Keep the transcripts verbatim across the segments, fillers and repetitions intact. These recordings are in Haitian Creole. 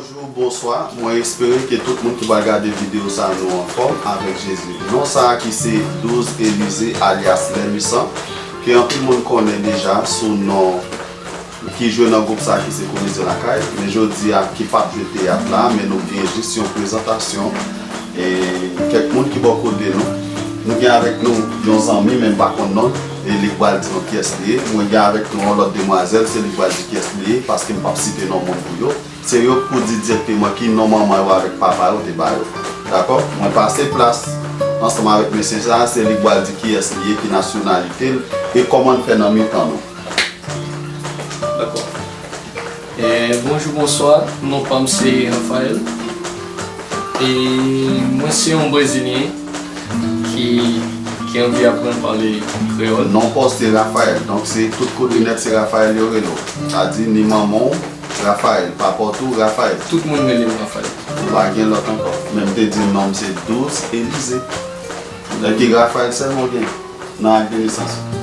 Bonjou, bonswa. Mwen espere ke tout moun ki pral gade videyo sa nou anfòm avèk Jezi. Non sa a ki se Douz Elize alyas Lèmisan, ke anpil moun konnen deja sou non ki jwe nan gwoup sa ki se Komedyen Lakay, men jodi a ki p ap jwe teyat la, men nou gen jis yon prezantasyon. E kèk moun ki bò kote nou. Nou gen avèk nou yon zanmi, men m pa konn non l, e li k pral di nou kiyès li ye. Mwen gen avèk nou yon lòt demwazèl, se li k pral di kiyès li ye, paske m p ap site non moun pou yo. Se yo k pou di dirèkteman ki non manman yo avèk papa yo te ba yo. Dakò? Mwen pase plas ansanm avèk mesye sa a, se li k pral di kiyès li ye, ki nasyonalite l, e kòman l fè nan mitan nou. Dakò. E, bonjou, bonswa. Non pa m se Raphaël. E mwen se yon Brezilyen ki, ki anvi aprann pale kreyòl. Non pa w se Raphaël. Donk, se tout kote nèt se Raphaël yo rele w. Sa di ni manman w Raphaël, papa w tou Raphaël. Tout moun rele m Raphaël. Ou pa gen lòt ankò. Men m te di non m se Douz Elize. Donk, Raphaël sèlman w gen nan ak de nesans ou?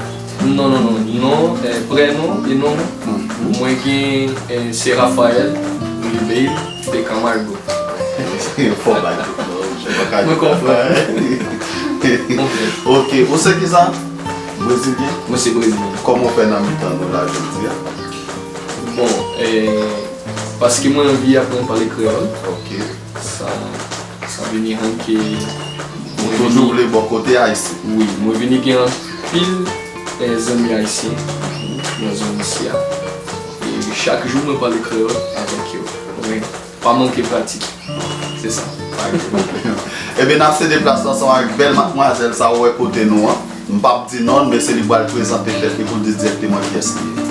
Non, non, non. Non, eh, prè non e non mwen. Mwen gen, eh, se Raphaël Ribeiro de Camargo. Fò bay tout non, je pa ka. Mwen konprann. Ok. Ok, ou se ki sa? Brezilyen? Mwen se Brezilyen. Kòman w fè nan mitan nou la jodi a? Bon, eh, paske mwen anvi aprann pale kreyòl. Ok. Sa, sa vini rann ke mwen vini. Ou toujou vle bò kote ayisyen? Wi, mwen vini gen anpil, eh, zanmi ayisyen nan zòn isi a. E chak jou mwen pale kreyòl avèk yo. Mwen pa manke pratik. Se sa. Pa gen pwoblèm. Ebyen, n ap sede plas la ansanm avèk bèl madmwazèl sa ou wè kote nou an. M p ap di non l, men se li k pral prezante tèt li pou l di dirèkteman kiyès li ye.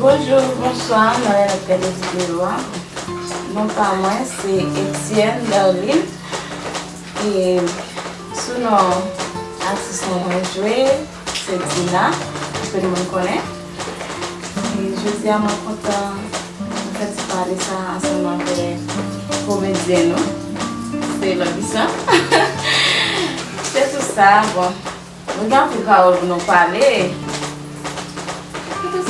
Bonjou, bonswa, mwen renmen gade videyo a. Non pa mwen se Etienne Darline. E sou non atis mwen mwen jwe, se Dina. Anpil moun konnen. E jodi a mwen kontan mwen fè ti pale sa ansanm avèk komedyen nou. Se Lòbisa. Se tou sa, bon. Nou gen anpil pawòl pou nou pale.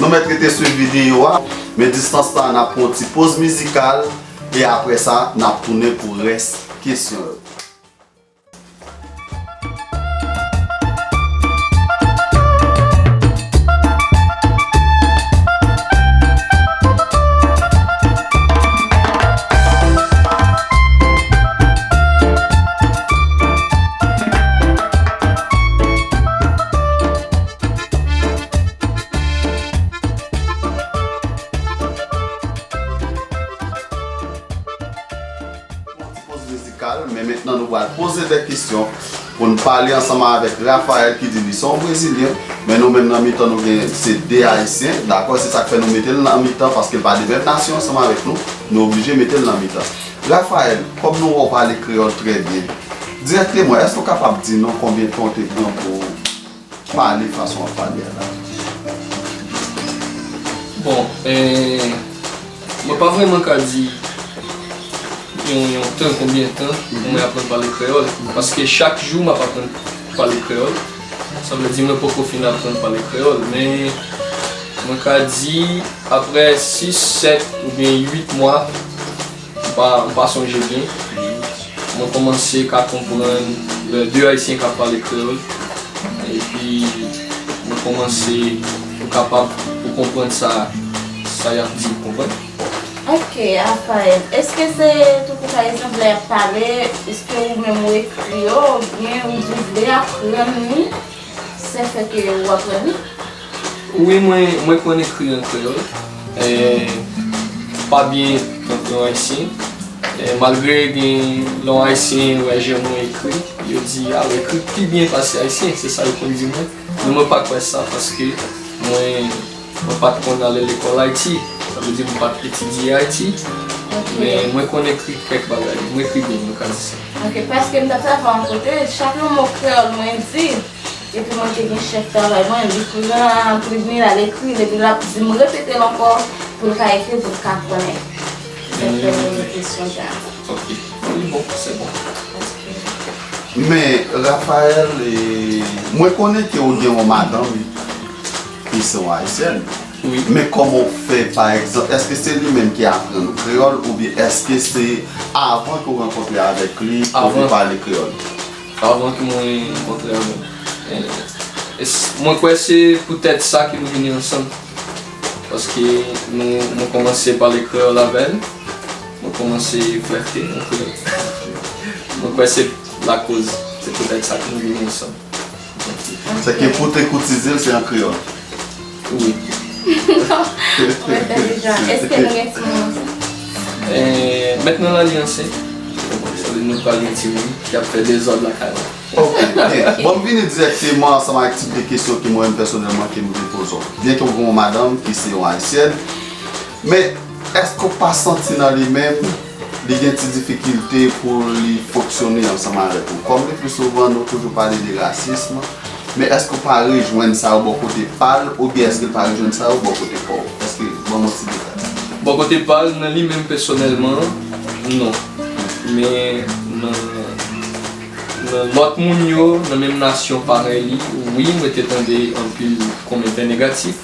Nou mèt rete swiv videyo a, men distans sa a n ap pran yon ti poz mizikal, e apre sa, n ap tounen pou rès kesyon yo. Yon ti poz mizikal, men mentnan nou pral poze de kesyon pou n pale ansanm avèk Raphaël ki di li se yon Brezilyen, men nou menm nan mitan nou gen se de Ayisyen, dakò, se sa k fè nou mete l nan mitan, paske l pa de menm nasyon ansanm avèk nou, nou oblije mete l nan mitan. Raphaël, kòm nou wè w pale kreyòl trè byen, dirèkteman, èske w kapab di nou konbyen tan w te pran pou pale fason w ap pale a la? Bon, eh, mwen pa vrèman ka di yon, yon tan, konbyen tan pou mwen aprann pale kreyòl, paske chak jou m ap aprann pale kreyòl. Sa vle di mwen poko fin aprann pale kreyòl, men mwen ka di apre sis, sèt oubyen uit mwa, m pa, m pa sonje byen. Mwen kòmanse ka konprann lè de Ayisyen k ap pale kreyòl. Epi, mwen kòmanse pou kapab pou konprann sa, sa y ap di, w konprann? Ok, Raphaël, èske se tankou pa egzanp lè y ap pale, èske ou menm ou ekri yo, oubyen ou di w vle aprann li, se fè ke ou aprann li? Wi, mwen, mwen konn ekri an kreyòl. Eh, pa byen tankou yon Ayisyen. Eh, malgre gen lè yon Ayisyen wè jan mwen ekri, yo di, "A, ou ekri pi byen pase Ayisyen," se sa yo konn di mwen. Men mwen pa kwè sa, paske mwen, mwen pa t konn ale lekòl Ayiti. Sa vle di mwen pa t etidye Ayiti. Ok. Men mwen konn ekri kèk bagay. Mwen ekri byen, mwen ka di sa. Ok, paske m t ap travay yon kote, chak yon mo kreyòl mwen di, epi mwen te gen chèf travay mwen, li pran plim li, l al ekri l, epi l ap di m repete l ankò pou l ka ekri, pou l ka konnen. Se fè mwen kesyon sa. Ok. Li bon, se bon. Ok. Men, Raphaël, e, mwen konnen ke ou gen yon madanm ki se yon Ayisyèn. Wi. Men kòman w fè, pa egzanp, èske se li menm ki aprann ou kreyòl oubyen èske se avan ke w rankontre avèk li ke w te pale kreyòl? Avan ke mwen rankontre avè l. E, e s- mwen kwè se poutèt sa ke nou vini ansanm. Paske nou, mwen kòmanse pale kreyòl avè l, mwen kòmanse flète an kreyòl. Mwen kwè se lakoz, se poutèt sa ke nou vini ansanm. Sèke pou te koutize l, se an kreyòl. Wi. Non, mwen entèlijan. Èske nou gen timoun ansanm? E, mentnan la li ansent. Nou pral gen timoun ki ap fè dezòd lakay la. Ok, ok. Bon, m vini dirèkteman ansanm avèk tip de kesyon ke mwen menm pèsonèlman ke m vle poze w. Byenke w gen yon madanm ki se yon ayisyèn, men èske w pa santi nan li menm li gen ti difikilte pou li fonksyone ansanm avèk ou? Kòm le pli souvan nou toujou pale de rasism, men èske w pa rejwenn sa yo bò kote pa l, oubyen èske l pa rejwenn sa yo bò kote pa w? Èske, ban m yon ti detay. Bò kote pa l, nan li menm pèsonèlman, non. Men nan, nan lòt moun yo, nan menm nasyon parèy li, wi, mwen te tande anpil kòmantè negatif.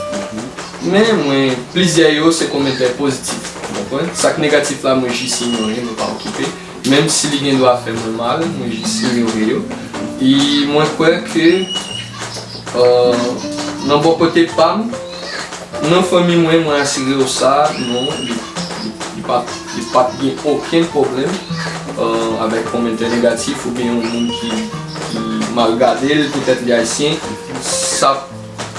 Men mwen, plizyè yo se kòmantè pozitif. Ou konprann? Sa k negatif la, mwen jis inyore, mwen pa okipe. Menm si li gen dwa fè mwen mal, mwen jis inyore yo. E mwen kwè ke, euh, nan bò kote pa m, nan fanmi mwen, mwen asire w sa, non, li, li, li pa, li pa t gen okenn pwoblèm, euh, avèk kòmantè negatif oubyen yon moun ki, ki mal gade l poutèt li ayisyen. Sa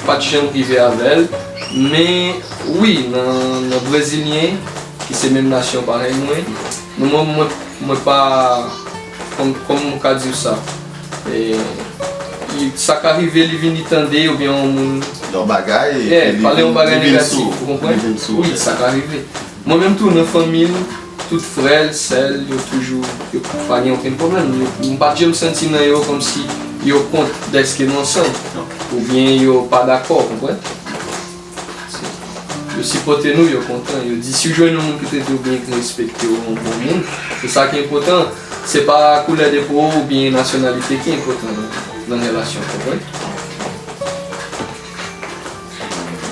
pa t janm rive avè l. Men wi, nan, nan brezilyen, ki se menm nasyon parèy mwen, nou, mwen, mwen, mwen pa, kòm, kòm m ka di w sa, e, li, sa ka rive li vini tande oubyen yon moun Yon bagay, yeah, pale yon bagay negatif, ou konprann? Wi, sa ka rive. Mwen menm tou, nan fanmi m, tout frè l, sè l, yo toujou, yo pa gen okenn pwoblèm. Yo, m pa t janm santi nan yo kòmsi yo kont dèske nou ansanm, oubyen yo pa dakò, ou konprann? Yo sipòte nou, yo kontan. Yo di si w jwenn yon moun ki trete w byen, ki respekte w, yon bon moun, se sa ki enpòtan. Se pa koulè de po w oubyen nasyonalite ki enpòtan nan, nan relasyon, konprann?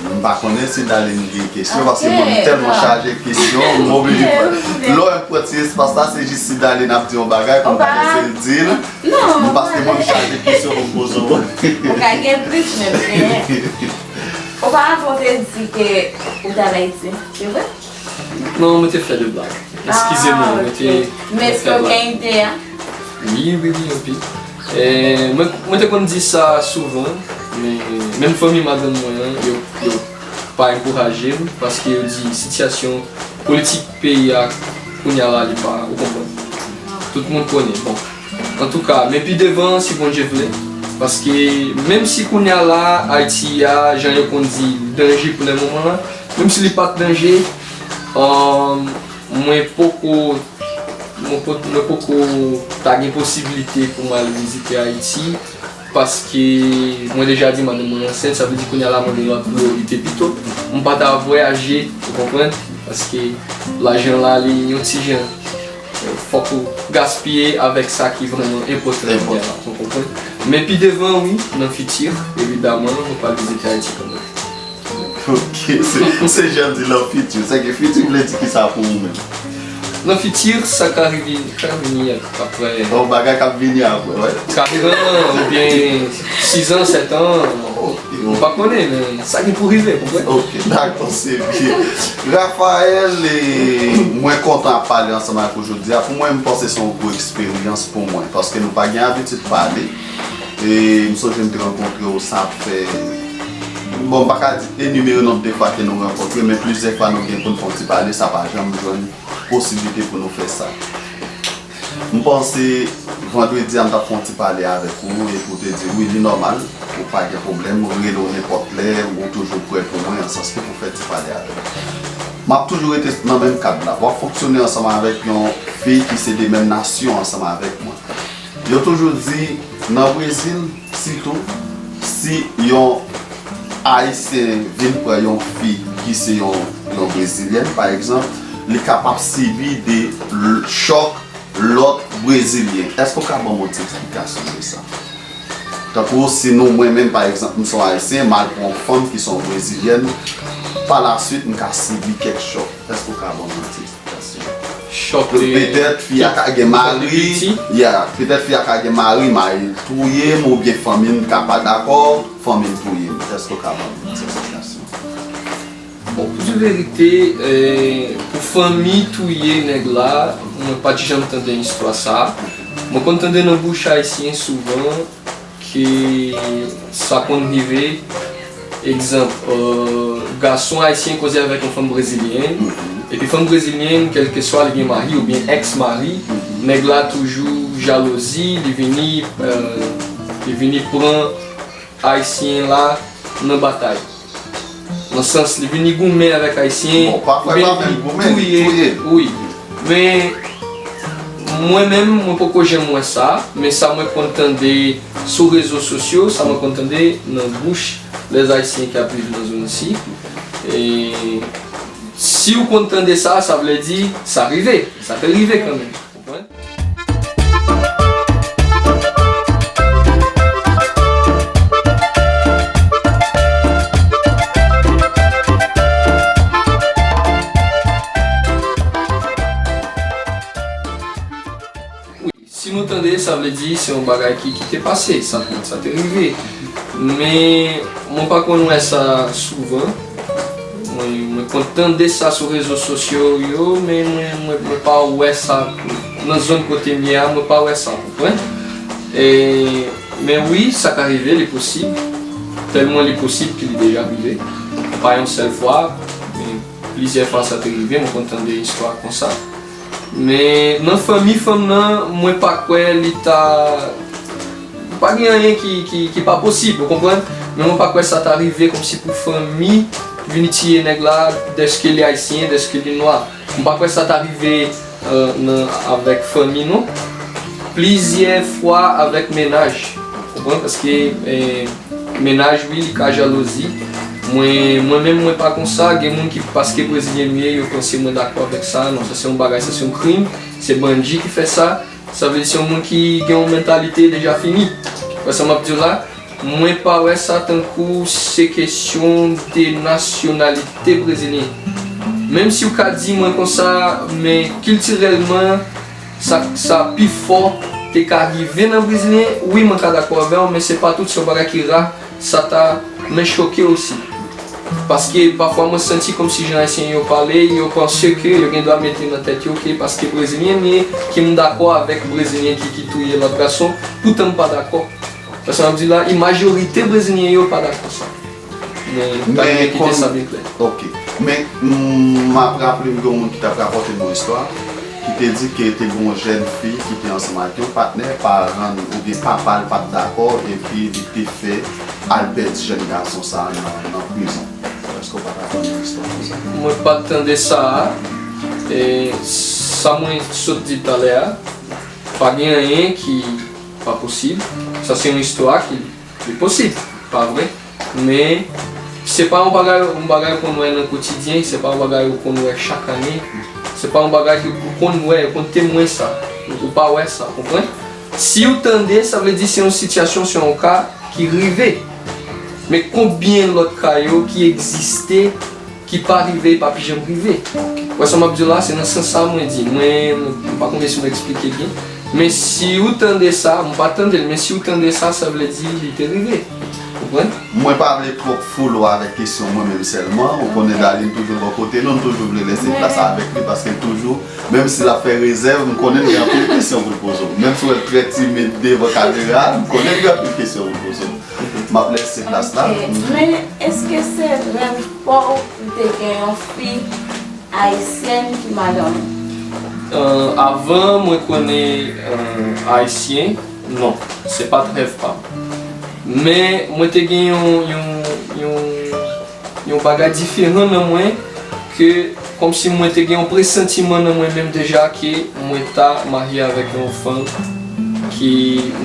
M pa konnen si Darline gen kesyon, paske mwen m tèlman chaje kesyon, m oblije pran. Lè w pran ti espas la, se jis si Darline ap di yon bagay pou m ka kòmanse di l. Non, paske mwen m chaje kesyon pou m poze w. Ou ka gen plis menm, men oparavan ou te di ke ou t al Ayiti, se vre? Non, mwen te fè de blag. Eskize mwen, mwen te fè blag. Men èske w gen ide a? Wi, wi, wi, anpil. E, mwen, mwen te konn di sa souvan, men menm fanmi madanm mwen an, yo, yo pa ankouraje m, paske yo di sitiyasyon politik peyi a kounye a la, li pa, ou konprann. Tout moun konnen. Bon, antouka, men pi devan, si Bondye vle, paske menm si kounye a la, Ayiti a, jan yo konn di, danje pou lè moman an, menm si li pa t danje, um, mwen poko, mwen po-, mwen poko ta gen posiblite pou m al vizite Ayiti, paske mwen deja di madanm mwen ansent, sa vle di kounye a la mwen gen lòt priyorite pito. M pa ta vwayaje, ou konprann, paske lajan la li yon ti jan, fòk ou gaspiye avèk sa ki vrèman enpòtan kounye a la, ou konprann. Men pi devan, wi, nan fiti, evidaman, mwen pral vizite Ayiti kanmenm. Ok, se, se jan di nan fiti. Sèke fiti vle di kisa pou ou menm? Nan fiti, sa ka rive, ka vini apre. Yon bagay k ap vini apre, wi. Kat an, oubyen sis an, sèt an. Ok. M pa konnen, men sa gen pou rive, konprann? Ok, dakò, se byen. Raphaël, e, mwen kontan ap pale ansanm avèk ou jodi a. Pou mwen, m panse se yon gwo eksperyans pou mwen, paske nou pa gen abitid pale. E m sonje m te rankontre w, sa ap fè, bon, m pa ka di enimere nonb de fwa ke nou rankontre, men plizyè fwa nou gen pou n fè yon ti pale, sa pa janm jwenn posiblite pou nou fè sa. M panse vandredi a m t ap fè yon ti pale avèk ou epi w te di wi, li nòmal, ou pa gen pwoblèm, ou rele w nenpòt lè, ou toujou prè pou mwen, nan sans ke pou fè ti pale avè m. M ap toujou rete nan menm kad la. W ap fonksyone ansanm avèk yon fi ki se de menm nasyon ansanm avèk mwen. Yo toujou di, nan Brezil, sitou, si yon Ayisyen vin pran yon fi ki se yon, yon Brezilyèn, pa egzanp, li kapab sibi de l-, chòk lòt Brezilyen. Èske w ka ban m yon ti eksplikasyon de sa? Tankou si nou, mwen menm, pa egzanp, m se yon Ayisyen, m al pran yon fanm ki se yon Brezilyèn, pa la swit, m ka sibi kèk chòk. Èske w ka ban m yon ti eksplikasyon? Chòk de Petèt fi a ka gen chòk de mari, piti. Ya, petèt fi a ka gen mari, mari l touye m, oubyen fanmi m ka pa dakò, fanmi m touye m. Èske w ka ban m yon ti eksplikasyon? Bon, pou di verite, eh, pou fanmi touye nèg la, mwen pa t janm tande istwa sa. Mwen konn tande nan bouch ayisyen souvan ke sa konn rive. Egzanp, eh, gason ayisyen koze avèk yon fanm brezilyèn, epi fanm brezilyèn, kèlkeswa li gen mari oubyen èks mari, nèg la toujou jalouzi, li vini, eh, li vini pran ayisyen la nan batay. Nan sans, li vini goumen avèk ayisyen, Bon, pafwa, oubyen pa menm li goumen, li touye, touye. Wi. Men, mwen menm, mwen poko janm wè sa, men sa mwen konn tande sou rezo sosyo, sa mwen konn tande nan bouch lèzayisyen k ap viv nan zòn isi. E si w konn tande sa, sa vle di sa rive, sa te rive kanmenm. Konprann? Si nou tande, sa vle di se yon bagay ki, ki te pase, sa, sa te rive. Men, mwen pa konn wè sa souvan. Mwen, mwen konn tande sa sou rezo sosyo yo, men mwen, mwen, mwen pa wè sa nan zòn kote m ye a, mwen pa wè sa, konprann? E, men wi, sa ka rive, li posib. Tèlman li posib ke li deja rive. Pa yon sèl fwa, men plizyè fwa sa te rive, mwen konn tande istwa konsa. Men nan fanmi fanm nan, mwen pa kwè li ta. Pa gen anyen ki, ki, ki pa posib, ou konprann? Men mwen pa kwè sa ta rive kòmsi pou fanmi vini tiye nèg la dèske li ayisyen, dèske li nwa. Mwen pa kwè sa ta rive, eh, nan, avèk fanmi non. Plizyè fwa avèk mennaj. Ou konprann? Paske, eh, mennaj, wi, li ka jalouzi. Mwen, mwen menm, mwen pa konsa. Gen moun ki, paske brezilyen m ye, yo panse mwen dakò avèk sa. Non, sa se yon bagay, sa se yon krim. Se Bandji ki fè sa. Sa vle di se yon moun ki gen yon mantalite deja fini. Wè sa m ap di w la? Mwen pa wè sa tankou se kesyon de nasyonalite brezilyen. Menm si w ka di mwen konsa, men kiltirèlman, sa, sa pi fò te ka rive nan brezilyen, wi, mwen ka dakò avè w, men se pa tout, se yon bagay ki ra, sa ta, men choke osi. Paske pafwa mwen santi kòmsi jan ayisyen yo pale, yo panse ke yo gen dwa mete nan tèt yo ke paske brezilyen m ye, ke m dakò avèk brezilyen ki, ki touye lòt gason, poutan m pa dakò. Paske m ap di la, majorite brezilyen yo pa dakò sa. Men, ta renmen kite sa byen klè. Ok. Men, mm, m ap raple m gen yon moun ki t ap rapòte m yon istwa, ki te di ke te gen yon jèn fi ki te ansanm ak yon patnè, paran l oubyen papa l pa t dakò, epi li te fè al pèdi jèn gason sa a nan, nan prizon. Èske w pa t ap tande istwa konsa? Mwen pa t tande sa a. E sa mwen sot di talè a, pa gen anyen ki pa posib. Sa se yon istwa ki, ki posib, pa vre? Men se pa yon bagay, yon bagay ou konn wè nan kotidyen, se pa yon bagay ou konn wè chak ane, se pa yon bagay ke ou konn wè, ou konn temwen sa, ou pa wè sa, konprann? Si ou tande, sa vle di se yon sitiyasyon, se yon ka ki rive. Men konbyen lòt ka yo ki egziste ki pa rive, pa pi janm rive? Wè sa m ap di w la, se nan sans sa mwen di. Mwen, m pa konnen si mwen eksplike byen. Men si ou tande sa, m pa tande l, men si ou tande sa, sa vle di li te rive. Konprann? Mwen pa vle twòp foule w avèk kesyon mwen menm sèlman. Ou konnen Darline toujou bò kote nou, m toujou vle lese plas avèk li paske l toujou, menm si l ap fè rezèv, m konnen l gen anpil kesyon pou l poze w. Menm si w wè l trè timid devan kamera, m konnen l gen anpil kesyon pou l poze w. M ap lese plas la. Ok, men èske se rèv pa w pou te gen yon fi ayisyèn ki madanm ou? Euh, avan mwen konnen, euh, ayisyen, non, se pa t rèv pa m. Men mwen te gen yon, yon, yon, yon bagay diferan nan mwen, ke kòmsi mwen te gen yon presantiman nan mwen menm deja ke mwen ta marye avèk yon fanm ki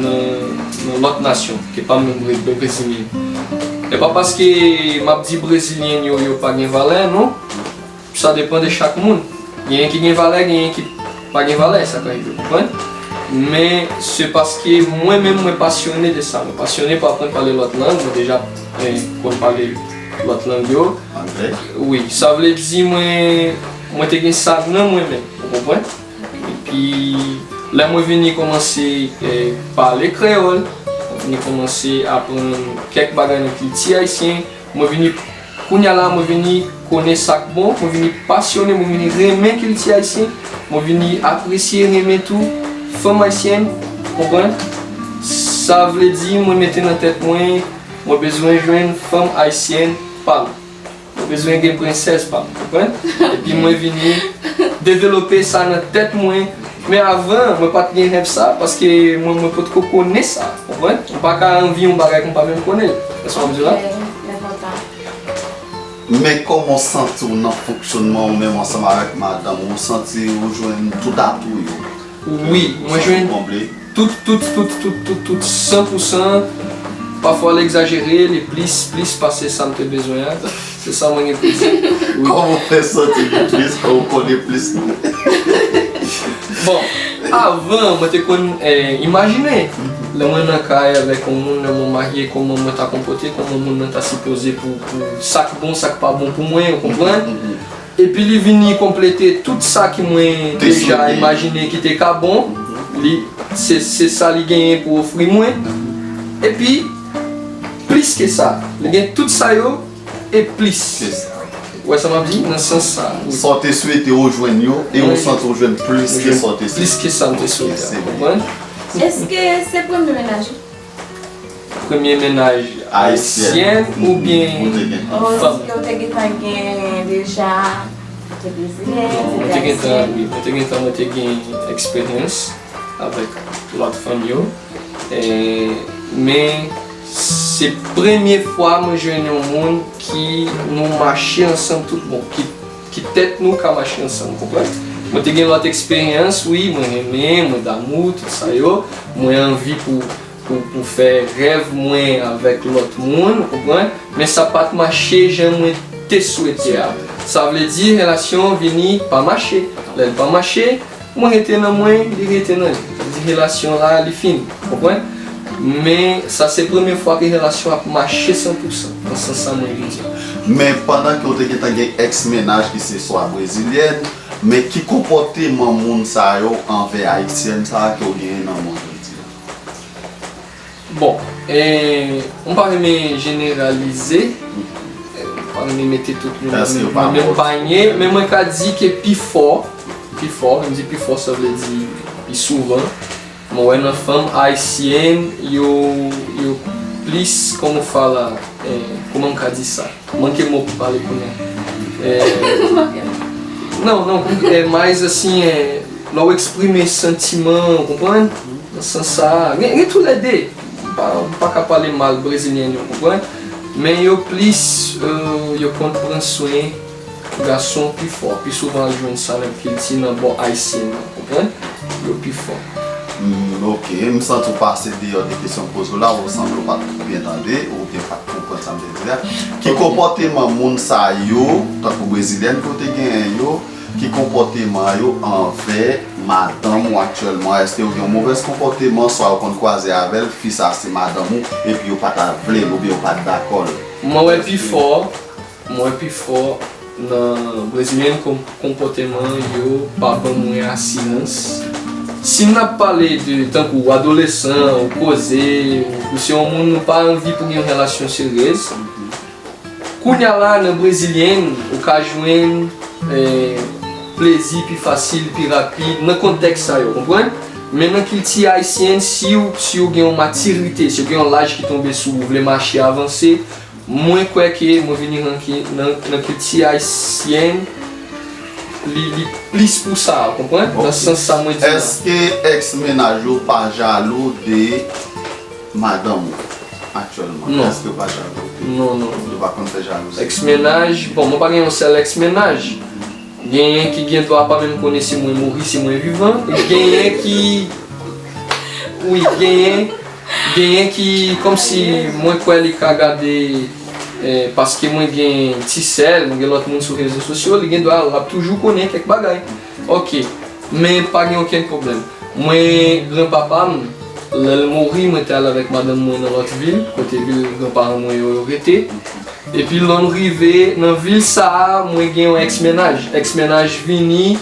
nan, nan lòt nasyon, ke pa menm bre-, bre-, brezilyen. E pa paske m ap di brezilyen yo, yo pa gen valè, non. Sa depann de chak moun. Genyen ki gen valè, genyen ki pa gen valè, sa ka rive, konprann? Men se paske mwen menm, mwen pasyone de sa. Mwen pasyone pou aprann pale lòt lang, mwen deja, eh, konn pale, lòt lang yo. Anglè? Wi, sa vle di mwen, mwen te gen sa nan mwen menm, ou konprann? Epi, lè mwen vini kòmanse, eh, pale kreyòl, mwen vini kòmanse aprann kèk bagay nan kilti ayisyen, mwen vini, kounye a la, mwen vini konnen sa k bon, mwen vini pasyone, mwen vini renmen kilti ayisyen, mwen vini apresye, renmen tou fanm ayisyèn, konprann? Sa vle di, mwen mete nan tèt mwen, mwen bezwen jwenn fanm ayisyèn pa m. Mwen bezwen gen prensès pa m, konprann? Epi mwen vini devlope sa nan tèt mwen. Men avan, mwen pa t gen rèv sa, paske mwen, mwen potko konnen sa, konprann? Mwen pa ka anvi yon bagay ke mwen pa menm konnen l. Èske w konprann sa? Trè enpòtan. Men kòman w santi w nan fonksyònman ou menm ansanm avèk madanm ou? Ou santi ou jwenn tout atou yo? Wi, mwen jwenn tout, tout, tout, tout, tout, tout, san pou san. Pafwa l egzajere, li plis, plis pase sa m te bezwen an. Se sa mwen gen pou di. Wi. Kòman w fè santi li plis, kòman w konnen plis? Bon, avan, mwen te konn, eh, imajine. Lè mwen nan kay avèk yon moun, lè mwen marye, kòman mwen ta konpòte, kòman moun nan ta sipoze pou, pou sa k bon, sa k pa bon pou mwen, ou konprann? Epi li vini konplete tout sa ki mwen deja imajine ki te ka bon. Li, se, se sa li genyen pou ofri mwen. Epi, plis ke sa, li gen tout sa yo e plis. Ou wè sa m ap di? Nan sans sa, wi. Sa w te swete ou jwenn yo, e ou santi ou jwenn plis ke sa w te swete. Plis ke sa m te swete a, ou konprann? Èske se premye mennaj ou? Premye mennaj ayisyèn oubyen fanm? Èske w te gentan gen deja, te brezilyèn, non, mwen te gentan, wi, mwen te gentan, mwen te gen eksperyans avèk lòt fanm yo. E, men se premye fwa mwen jwenn yon moun ki nou mache ansanm tout bon, ki, ki tèt nou ka mache ansanm, konprann? Mwen te gen lòt eksperyans, wi, mwen renmen, mwen damou, tout sa yo. Mwen anvi pou, pou, pou fè rèv mwen avèk lòt moun, ou konprann? Men sa pa t mache jan mwen te swete a. Sa vle di relasyon an vini pa mache. Lè l pa mache, mwen rete nan mwen, li rete nan li. Sa vle di relasyon la, li fini, ou konprann? Men sa se premye fwa ke relasyon ap mache san pou san, nan sans sa mwen vle di. Men pandan ke w te gentan gen èks mennaj ki se swa brezilyèn, men ki konpòteman moun sa yo anvè ayisyèn sa a ke w genyen nan mond jodi a? Bon, eh, mwen pa renmen jeneralize, eh, mwen pa renmen mete tout moun nan menm panye, men mwen ka di ke pifò, pifò, lè m di pifò, sa vle di pi souvan, mwen wè nan fanm ayisyèn, yo, yo plis, kòman w fè la, eh, kòman m ka di sa? Manke mo pou pale kounye a. Eh, non, non, eh, mas, assim, eh, lè w eksprime santiman, ou konprann? Nan sans sa, gen, gen toulède. M pa, m pa ka pale mal brezilyèn yo, konprann? Men yo plis, euh, yo konn pran swen gason pi fò, pi souvan al jwenn sa nan kilti, nan bò ayisyen an, konprann? Yo pi fò. Hmm, ok, m santi w pase deyò de kesyon m poze w la, ou sanble w pa t byen tande, oubyen pa t konprann sa m te di la. Ki konpòteman moun sa yo, tankou brezilyèn ke w te genyen yo, ki konpòteman yo anvè madanm ou aktyèlman? Èske yo gen yon movèz konpòteman, swa yo konn kwaze avè l, fi sa se madanm ou, epi yo pa ta vle l, oubyen yo pa t dakò l? Mwen wè pi fò, mwen wè pi fò nan brezilyèn konpòteman yo pa ban mwen asirans. Si n ap pale de tankou adolesan, ou koze, ou se yon moun ou pa anvi pou gen yon relasyon seryez, kounye a la, nan brezilyèn, ou ka jwenn, eh, plezi pi fasil, pi rapid, nan kontèks sa yo, konprann? Men nan kilti ayisyèn, si w, si w gen yon matirite, si w gen yon laj ki tonbe sou ou, ou vle mache, avanse, mwen kwè ke mwen vini ranke nan, nan kilti ayisyèn, li, li plis pou sa, ou konprann? Nan sans sa mwen di la. Èske èks mennaj ou pa jalou de madanm ou aktyèlman? Non. Èske yo pa jalou? Non, non. Yo pa konn fè jalouzi? Èks mennaj, bon, mwen pa gen yon sèl èks mennaj. Genyen ki gen dwa pa menm konnen si mwen mouri, si mwen vivan. Genyen ki, wi, genyen, genyen ki, kòmsi mwen kwè li ka gade, eh, paske mwen gen ti sè l, mwen gen lòt moun sou rezo sosyo, li gen dwa, l ap toujou konnen kèk bagay. Ok. Men pa gen okenn pwoblèm. Mwen, granpapa m, lè l mouri, mwen te al avèk madanm mwen nan lòt vil, kote vil granparan mwen yo, yo rete. Epi lè m rive nan vil sa a, mwen gen yon èks mennaj. Èks mennaj vini,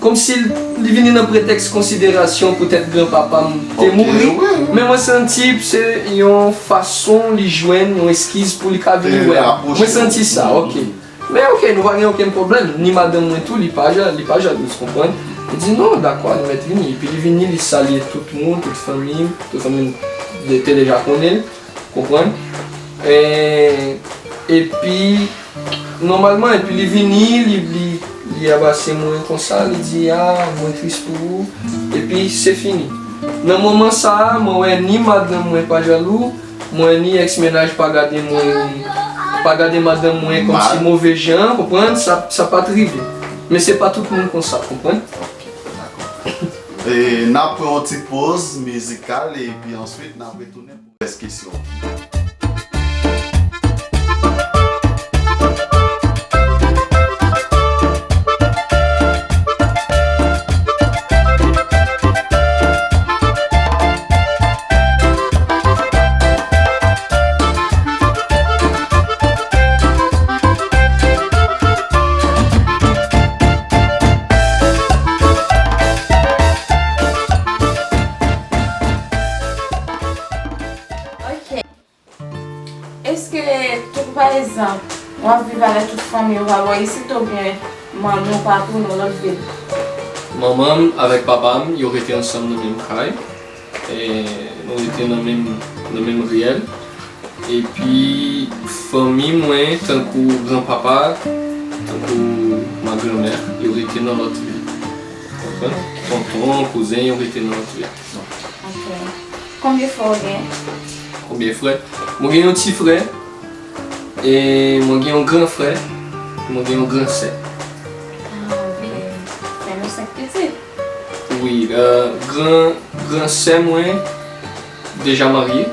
kòmsi l, li vini nan pretèks konsiderasyon poutèt granpapa m te mouri. Men mwen santi se yon fason li jwenn yon eskiz pou li ka vini wè m. Mwen santi sa, ok. Men ok, nou pa gen okenn pwoblèm. Ni madanm mwen tou, li pa ja, li pa jalouz, konprann? Li di, "Non, dakò, nou mèt vini." Epi li vini, li salye tout moun, tout fanmi m, tout fanmi m de-, te deja konnen l, konprann? E, epi, nòmalman, epi li vini, li, li, li abrase mwen konsa, li di, "Ah, mwen tris pou ou." Epi se fini. Nan moman sa a, mwen wè ni madanm mwen pa jalou, mwen ni èks mennaj pa gade mwen, pa gade madanm mwen kòmsi move jan, konprann? Sa, sa pa t rive. Men se pa tout moun konsa, konprann? Ok, dakò. E n ap pran yon ti poz mizikal epi answit n ap retounen pou rès kesyon. Ok. Èske tou, pa egzanp, w ap viv avèk tout fanmi w pa bò isit oubyen manmi w pa tounen w lòt vil? Manman m avèk papa m, yo rete ansanm nan menm kay. E nou rete nan menm, nan menm riyèl. Epi fanmi mwen, tankou granpapa, tankou ma granmè, yo rete nan lòt vil. Konprann? Tonton, kouzen, yo rete nan lòt vil. Ok. Konbyen frè w gen? Konbyen frè? Mwen gen yon ti frè, e mwen gen yon gran frè, mwen gen yon gran sè. Ah, ok. Men nou senk pitit? Wi, euh, gran, gran sè mwen deja marye,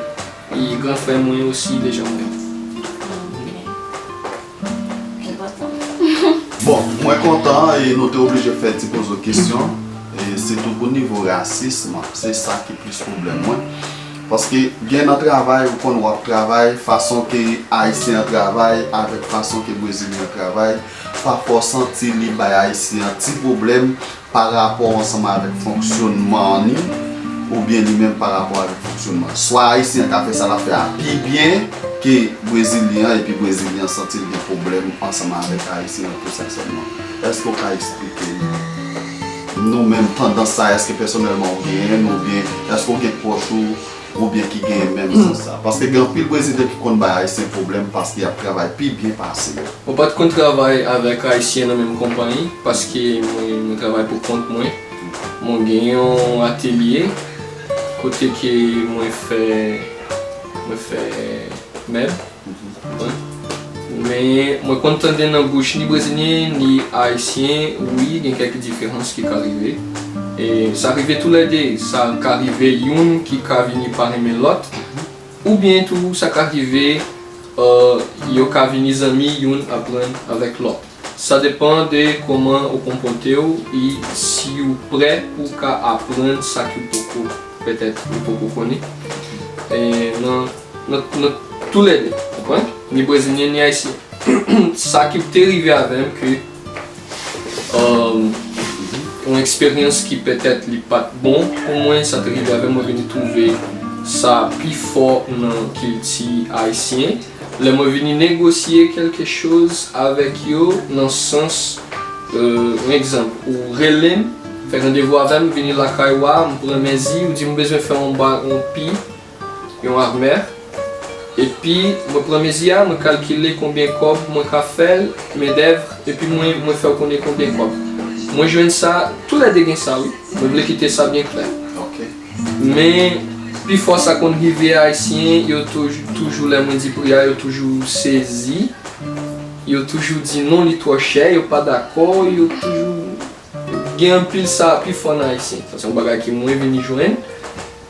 e gran frè mwen osi deja marye. Ah, ok. Enpòtan. Bon, mwen kontan e nou te oblije fè ti poze w kesyon. E sitou pou nivo rasism, se sa ki plis pwoblèm mwen. Paske gen nan travay, ou konn w ap travay, fason ke Ayisyen an travay avèk fason ke Brezilyen an travay, pafwa w santi li bay Ayisyen an ti pwoblèm pa rapò ansanm avèk fonksyonman li, oubyen li menm pa rapò avèk fonksyonman. Swa Ayisyen an ka fè sa l ap fè a pi byen ke Brezilyen an, epi Brezilyen an santi l gen pwoblèm ansanm avèk Ayisyen an pou sa sèlman. Èske w ka eksplike nou menm tandans sa, èske pèsonèlman w genyen l, oubyen èske w gen pwòch ou, oubyen ki genyen menm sans sa? Paske gen anpil Brezilyen ki konn bay Ayisyen pwoblèm paske y ap travay pi byen pase yo. Mwen pa t konn travay avèk Ayisyen nan menm konpayi, paske mwen, mwen travay pou kont mwen. Mwen gen yon atelye kote ke mwen fè, mwen fè mèb. Konprann? Men mwen konn tande nan bouch ni Brezilyen, ni Ayisyen, wi, gen kèk diferans ki ka rive. E sa rive toulède, sa ka rive youn ki ka vini pa renmen lòt, oubyen tou sa ka rive, euh, yo ka vini zanmi youn aprann avèk lòt. Sa depann de kòman ou konpòte w e si ou prè pou w ka aprann sa ke w poko, petèt ou poko konnen. E nan, nan, nan toulède, konprann? Ni brezilyen, ni ayisyen. Sa ki te rive avè m ke, um, yon eksperyans ki petèt li pa t bon pou mwen, sa te rive avè m, mwen vin twouve sa pi fò nan kilti ayisyen. Lè mwen vini negosye kèlke choz avèk yo, nan sans, euh, yon egzanp, ou rele m, fè randevou avè m, vini lakay ou a, m pran mezi, ou di m bezwen fè yon ba-, yon pi, yon armè, epi mwen pran mezi a, mwen kalkile konbyen kòb mwen ka fè l, mendèv, epi mwen, mwen fè w konnen konbyen kòb. Mwen jwenn sa, toulède gen sa, wi. Mwen vle kite sa byen klè. Ok. Men, pifò sa konn rive Ayisyen, yo toujou, toujou lè mwen di pri a, yo toujou sezi. Yo toujou di non, li twò chè, yo pa dakò, yo toujou gen anpil sa pifò nan Ayisyen. Sa se yon bagay ke mwen vini jwenn.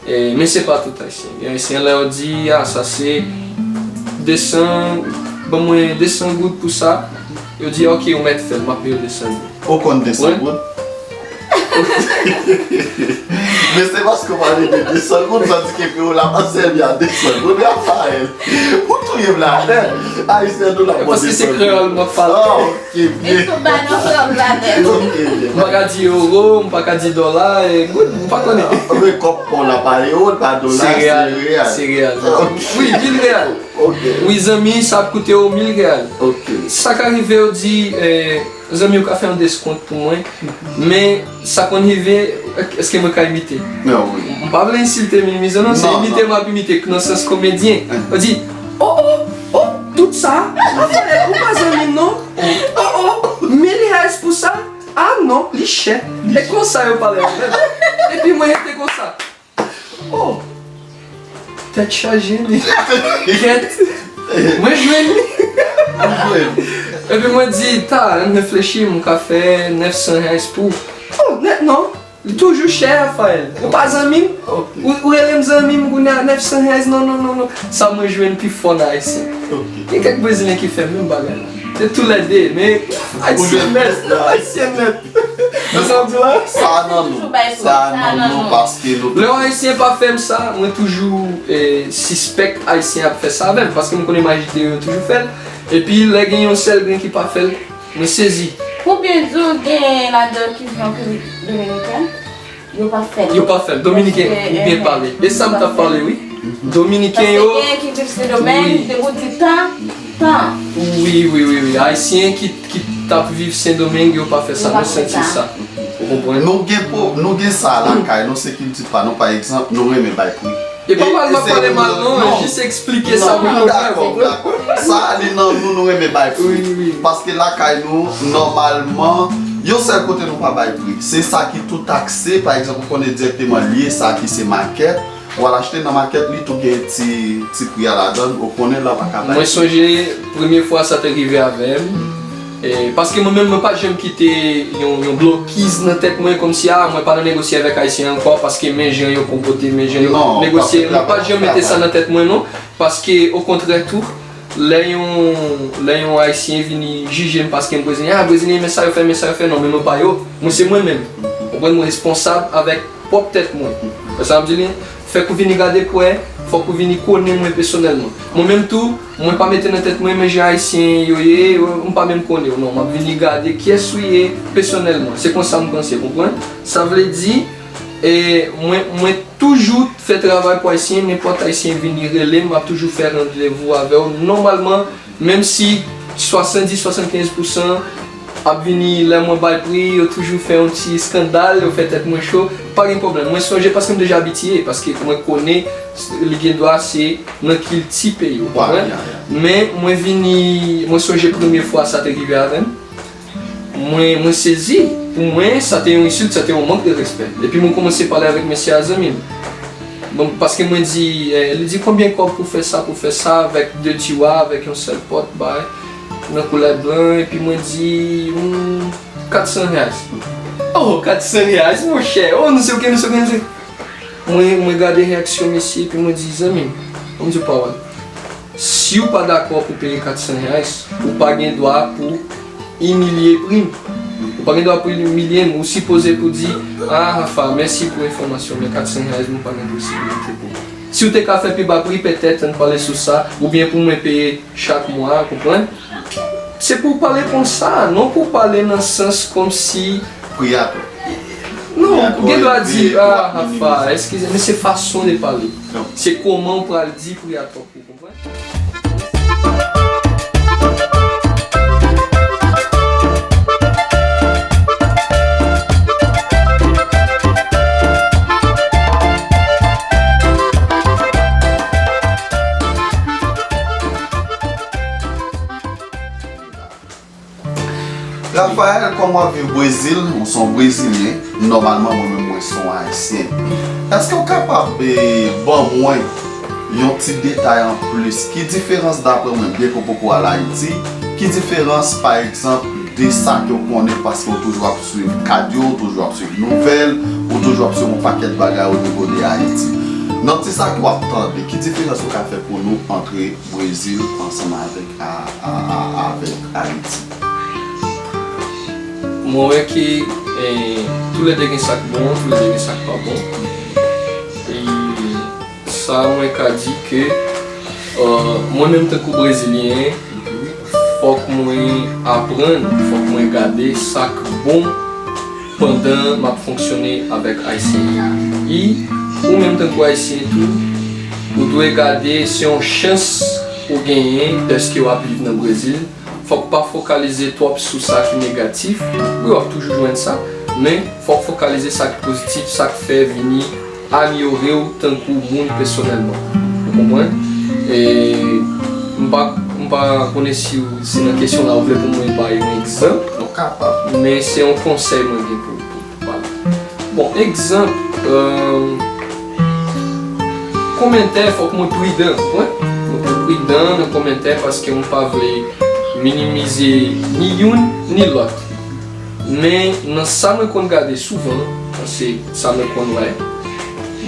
E, men se pa tout Ayisyen. Gen Ayisyen lè yo di, ah, sa se de san, ban mwen de san goud pou sa. Yo di, ok, ou mèt fè l, m ap peye w de san goud. Ou konn de san goud? Men se paske w pale de de san goud, sa di ke peyi w la pa sèvi a de san goud, Raphaël. Ou touye m la nèt. Ayisyen tou la. Paske se kreyòl m ap pale. Ah, ok, byen. Li tou bay nan kreyòl la nèt. Ok, byen. M pa ka di euro, m pa ka di dòla, e goud, m pa konnen. Men kòb pa w la pa euro, pa dòla, se reyal. Se reyal. Ok. Wi, mil reyal. Ok. Wi, zanmi, sa ap koute w mil reyal. Ok. Sa ka rive, yo di, eh, zanmi, ou ka fè yon deskont pou mwen, men sa konn rive, èske mwen ka imite? Non, wi. M pa vle ensilte, minimize, non, se imite m ap imite, nan sans komedyen. Yo di, oh, oh, oh, tout sa, Raphaël, ou pa zanmi m, non? Oh, oh, mil reyal pou sa? Ah, non, li chè. E konsa yo pale avè m. Epi mwen rete konsa. Oh! Tèt chaje, men. Kèt. Mwen jwenn li. Ou jwenn. Epi mwen di, ta, ann reflechi, m ka fè nèf san reyal pou. Oh, nèt, non. Li toujou chè, Raphaël. Ou pa zanmi m? Ok. Ou, ou rele m zanmi m, kounye a nèf san reyal, non, non, non, non. Sa mwen jwenn pi fò nan Ayisyen. Ok. Gen kèk Brezilyen ki fè menm bagay la. Se toulède, men Ayisyen nèt, Ayisyen nèt. Sa nan nou. Sa nan nou, paske nou. Lè yon Ayisyen pa fè m sa, mwen toujou, eh, sispèk Ayisyen ap fè sa avè m, paske m konnen majorite yo toujou fè l. Epi lè gen yon sèl grenn ki pa fè l, mwen sezi. Pou byen di w, gen ladan ki vin Repiblik Dominikèn, yo pa fè l. Yo pa fè l. Dominiken, ou byen pale. E sa m t ap pale, wi. Dominiken yo. Paske gen ki viv Sendomeng, depi w di tan, tan. Wi, wi, wi, wi. Ayisyen ki, ki t ap viv Sendomeng, yo pa fè sa. Mwen santi sa. Ou konprann? Nou gen po, nou gen sa lakay nou, se kilti pa nou, pa egzanp, nou renmen bay pri. E pa mal m ap pale mal, non, jis eksplike sa pou nou fè, konprann? Sa, li nan nou, nou renmen bay pri. Wi, wi. Paske lakay nou, nòmalman, yon sèl kote nou pa bay pri. Se sa ki tou takse, pa egzanp, ou konnen dirèkteman lye sa ki se makèt, w al achte nan makèt, li tou gen ti, ti pri a ladan l, ou konnen la w pa ka bay. Mwen sonje premye fwa sa te rive avè m, e, paske mwen menm, mwen pa janm kite yon, yon blokiz nan tèt mwen, kòmsi, a, mwen pa nan negosye avèk Ayisyen ankò, paske men jan yo konpòte, men jan yo negosye, mwen pa janm mete sa nan tèt mwen, non, paske, okontrè tou, lè yon, lè yon Ayisyen vini jije m paske m Brezilyen, a, Brezilyen, men sa yo fè, men sa yo fè, non, men mwen pa yo, mwen se mwen menm. Ou konprann, mwen responsab avèk pwòp tèt mwen. Wè sa m ap di li? Fèk ou vini gade kwè, fòk ou vini konnen mwen pèsonèlman. Mwen menm tou, mwen pa mete nan tèt mwen, men jan Ayisyen yo ye, yo, m pa menm konnen w, non, m ap vini gade kiyès ou ye pèsonèlman. Se konsa m panse, konprann? Sa vle di, e, mwen, mwen toujou fè travay pou Ayisyen, nenpòt Ayisyen vini rele m, m ap toujou fè randevou avè w. Nòmalman, menm si swasanndis, swasannkenz pousan ap vini lè mwen bay pri, yo toujou fè yon ti eskandal, yo fè tèt mwen cho, pa gen pwoblèm. Mwen sonje, paske m deja abitye, paske mwen konnen li gen dwa se nan kilti peyi, ou konprann? Men mwen vini, mwen sonje premye fwa sa te rive avè m. Mwen, mwen sezi. Pou mwen, sa te yon ensilt, sa te yon mank de respè. Epi mwen kòmanse pale avèk mesye a, zanmi m. Bon, paske mwen di, eh, li di, konbyen kòb pou fè sa, pou fè sa, avèk de tiwa, avèk yon sèl pòt, bay, nan koulè blan, epi mwen di, hmm, kat san reyal. Oh, kat san reyal, monchè. Oh, nou se oke, nou se oke, nou se. Mwen, mwen gade reyaksyon mesye, epi mwen di, zanmi m, ban m di w pawòl. Si w pa dakò pou peye kat san reyal, ou pa gen dwa pou imilye pri m. Ou pa gen dwa pou imilye m. Ou sipoze pou di, a, Rafa, mèsi pou enfòmasyon, men kat san reyal, mwen pa gen posibilite pou. Si w te ka fè pi ba pri, petèt, ann pale sou sa, oubyen pou mwen peye chak mwa, konprann? Se pou w pale konsa, non pou w pale nan sans kòmsi pri a twòp. Non, ou gen dwa di, a, Rafa, eskize, men se fason de pale. Se kòman w pral di pri a twòp. Ou konprann? Raphaël, kòm w ap viv Brezil, ou se yon Brezilyen, nòmalman mwen menm mwen se yon Ayisyen. Èske w kapab, eh, ban mwen yon ti detay anplis? Ki diferans, daprè mwen, byenke w poko al Ayiti, ki diferans, pa egzanp, de sa ke w konnen paske w toujou ap swiv kad yo, w toujou ap swiv nouvèl, ou toujou ap swiv yon pakèt bagay o nivo de Ayiti? Nan ti sa ke w ap tande, ki diferans ou ka fè pou nou antre Brezil ansanm avèk a, a, a, avèk Ayiti. Mwen wè ke E toulède gen sa k bon, toulède gen sa k pa bon. E sa mwen ka di ke, euh, mwen menm tankou Brezilyen, fòk mwen aprann, fòk mwen gade sa k bon pandan m ap fonksyone avèk Ayisyen. E ou menm tankou Ayisyen tou, ou dwe gade se yon chans ou genyen dèske w ap viv nan Brezil. Fòk pa fokalize twòp sou sa ki negatif. Wi, w ap toujou jwenn sa, men fòk fokalize sa ki pozitif, sa k fè vini amelyore w tankou moun pèsonèlman. Ou konprann? E m pa, m pa konnen si w, si nan kesyon la ou vle pou mwen ba yon egzanp, Nou kapab. men se yon konsèy mwen gen pou, pou, pou pale. Bon, egzanp, euh, kòmantè, fòk mwen pridan, wi. Mwen pridan nan kòmantè paske mwen pa vle minimize ni youn ni lòt. Men nan sa mwen konn gade souvan, se sa mwen konn wè,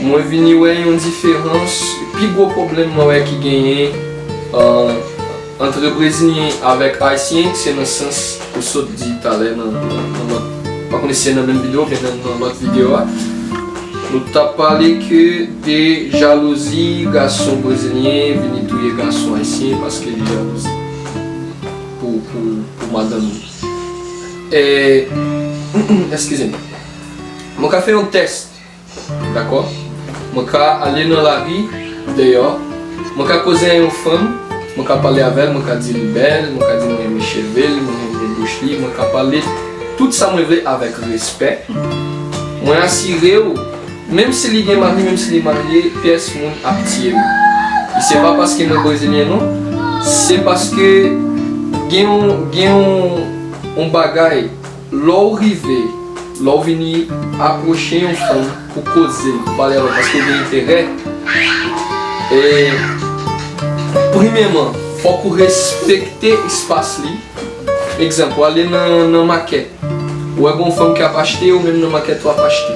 mwen vini wè yon diferans, pi gwo pwoblèm mwen wè ki genyen, euh, ant Brezilyen avèk Ayisyen, se nan sans ou sot di talè nan, nan, nan lòt, pa konnen si se nan menm videyo oubyen nan, nan lòt videyo a. Nou t ap pale ke de jalouzi gason brezilyen vini touye gason ayisyen paske li jalouzi pou, pou, pou madanm li. E, eskize m. Mwen ka fè yon tès, dakò? Mwen ka ale nan lari, deyò. Mwen ka koze ak yon fanm, mwen ka pale avè l, mwen ka di l bèl, mwen ka di mwen renmen cheve l, mwen renmen bouch li, mwen ka pale tout sa mwen vle avèk respè. Mwen asire w, menm si li gen mari, menm si li marye, pyès moun ap tiye m. E se pa paske mwen brezilyen non, se paske gen yon, gen yon, yon bagay, lè w rive, lè w vini apwoche yon fanm pou koze, pou pale avè l, paske w gen enterè, e, premyèman, fòk ou respekte espas li. Egzanp, w ale nan, nan makèt, ou wè gen yon fanm k ap achte, ou menm nan makèt ou ap achte.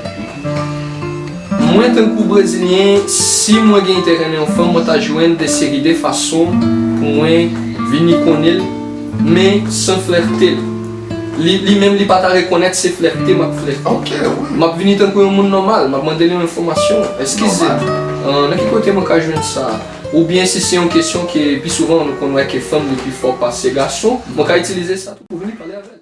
Mwen, tankou brezilyen, si mwen gen enterè nan yon fanm, mwen ta jwenn de seri de fason pou mwen vini konnen l, men san flète l. Li, li menm, li pa ta rekonèt se flète m ap flète. Ok, wi. M ap vini tankou yon moun nòmal, m ap mande l yon enfòmasyon. Eskize, euh, nan ki kote mwen ka jwenn sa? Oubyen si se yon kesyon ke pi souvan nou konn wè ke fanm li pi fò pase gason, mwen ka itilize sa tou pou vini pale avè l.